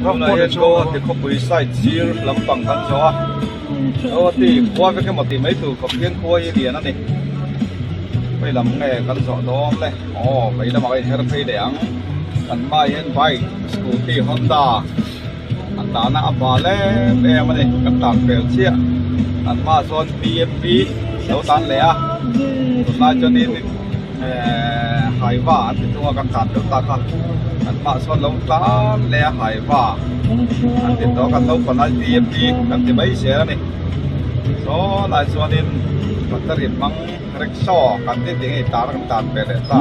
Tunah hian Guwahati khawpui side sir lampang kan zawh a, Guwahati khua vek emaw tih mai tur khawp hian khua hi lian a ni. Vei lam nge kan zawh dawn le? Aw vei lamah ka inher phei leh ang. Kan hmaah hian bike, scooty, Honda an dahna a bal em em a ni. Kan tlan pel chiah. Kan hmaah chuan bmw lo tlan leh a, tunlai chuanin ehh haiva an ti thung a kan tlan deuh ta kha. Kan hmaah sawn lo tlan leh a haiva an ti tawh a, kan naupang lai bmw kan ti mai zel a ni. Saw lai chuanin battery hmang rickshaw kan ti tih ngei tar kan tlan ve leh ta.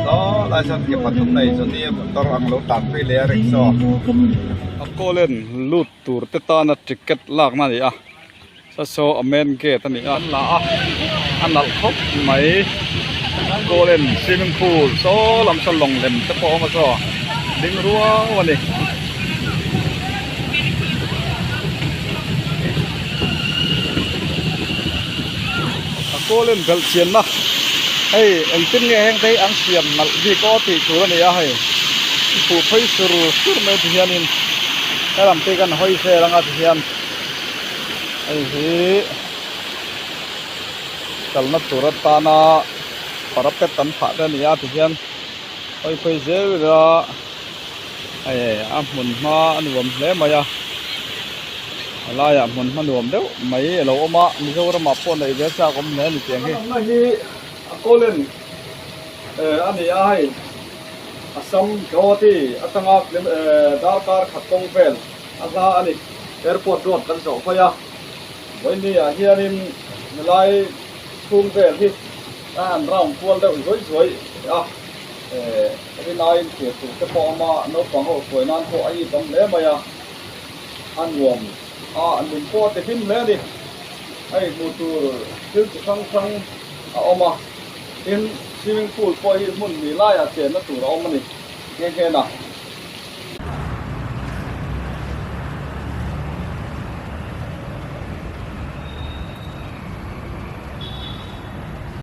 Saw lai chuan ke pathum nei chu nia motor ang lo tlan phei leh a rickshaw. A kawlen lut tur te tana ticket lakna a ni a. Saw saw a main gate a ni a. An la a, a nalh khawp mai. Kawlen swimming pool saw lam saw lawng lem te pawh a awm a saw ding ruau a ni. A kawlen belh chianna hei engtin nge heng te hi an siam nalh bik aw tih tur a ni a hei fuh phei sur sur mai ti hianin helam te hi kan hawi vel anga ti hian hei hi kalna tur atana parapet an phah te a ni a ti hian hawi phei zel ila hei a hmun hma a nuam hle mai a a laiah hmun hma nuam deuh mai a lo awm a Mizoramah pawh neih ve chak awm hle a ni tiang hi. A hi a kawlen eh a ni a hei Assam Guwahati atanga eh darkar khat kawng vel a hla a ni airport road kan zawh phei a vawiini ah hianin helai chhung vel hi a han round kual deuh zuai zuai a eh rinaiin thlir tur te pawh a awm a naupang ho hruai nan pawh a it awm hle mai a a nuam a nun pawh a ti hlim hle a ni hei hmuh tur thil chi hrang hrang a awm a tin swimming pool pawh hi hmun hnih laiah chenna tur a awm a ni nghe nghe na.